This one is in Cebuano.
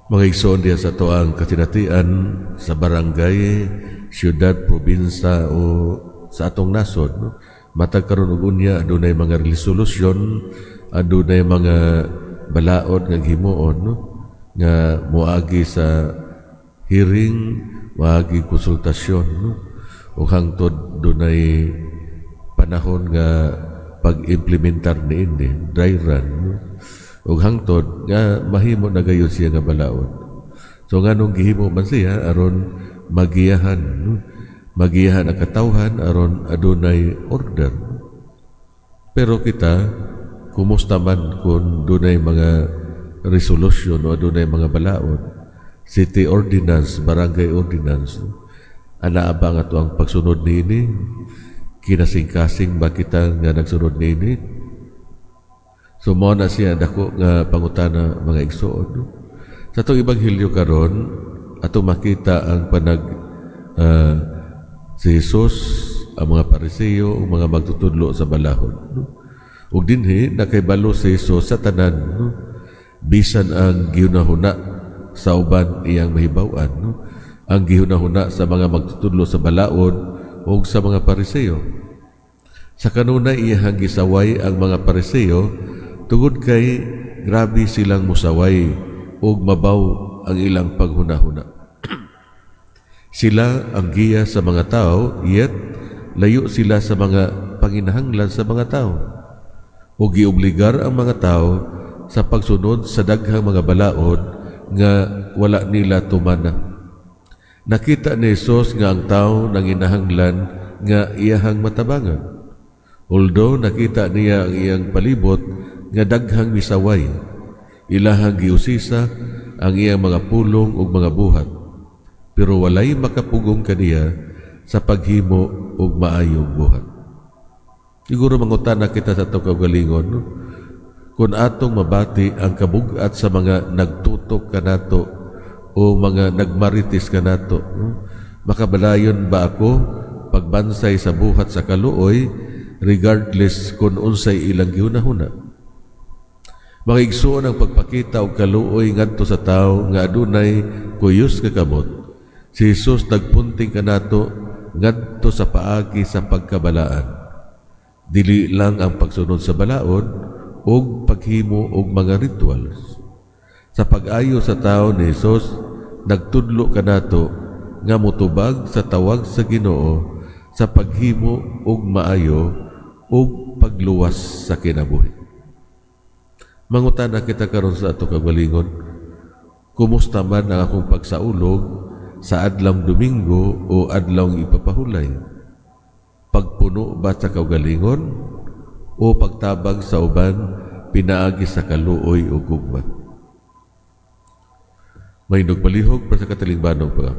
Mga igsoon diha sa atoang kasinatian, sa barangay, syudad, probinsya o sa atong nasod, no? Matag karon ug unya adunay mga resolusyon, adunay mga balaod nga himuon, no? Nga moagi sa hearing, moagi konsultasyon, no? Ug hangtod dunay panahon nga pag-implementar niini, dry run, no? Ug hangtod nga mahimo na gayud siya nga balaod. So nganong gihimo man siya? Aron magiyahan, no? Magiyahan ang katawhan, aron adunay order. Pero kita, kumusta man kung dunay mga resolution o adunay mga balaod, city ordinance, barangay ordinance, anaa ba ang atoang pagsunod niini? Kinasingkasing ba kita nga nagsunod niini? So mao na siya dako nga pangutana, mga igsoon, no? Sa atong ebanghelyo karon, atong makita ang panag si Jesus, ang mga Pariseo ug mga magtutudlo sa balahon, no? Ug dinhi nakaibalo si Jesus sa tanan, no? Bisan ang gihunahuna sa uban iyang mahibaw-an, no? Ang gihunahuna sa mga magtutudlo sa balaod ug sa mga Pariseo. Sa kanunay iyang gisaway ang mga Pariseo tungod kay grabe silang musaway ug mabaw ang ilang paghunahuna. Sila ang giya sa mga tao, yet layo sila sa mga panginahanglan sa mga tao. O giobligar ang mga tao sa pagsunod sa daghang mga balaod nga wala nila tumana. Nakita ni Jesus nga ang tao nanginahanglan nga iyahang matabangan. Although nakita niya ang iyang palibot nga daghang misaway, ilahang giusisa ang iyang mga pulong ug mga buhat. Pero walay makapugong kaniya sa paghimo og maayong buhat. Siguro mangutana kita sa atong kaugalingon, no? Kung atong mabati ang kabugat sa mga nagtutok kanato o mga nagmarites kanato, no? Makabalayon ba ako pagbansay sa buhat sa kaluoy regardless kung unsay ilang gihunahuna? Mga igsoon, ang pagpakita og kaluoy ngadto sa tawo nga adunay kuyos nga kamot. Si Jesus nagpunting kanato ngadto sa paagi sa pagkabalaan. Dili lang ang pagsunod sa balaod ug paghimo og mga rituals. Sa pag-ayo sa tao ni Jesus, nagtudlo kanato nga motubag sa tawag sa Ginoo sa paghimo og maayo ug pagluwas sa kinabuhi. Mangutana kita karon sa ato kaugalingon, kumusta man ang akong pagsaulog sa adlawng Domingo o adlawng ipapahulay? Pagpuno ba sa kaugalingon o pagtabang sa uban pinaagi sa kaluoy o gugma? Mahindog palihog para sa katilingbanong pag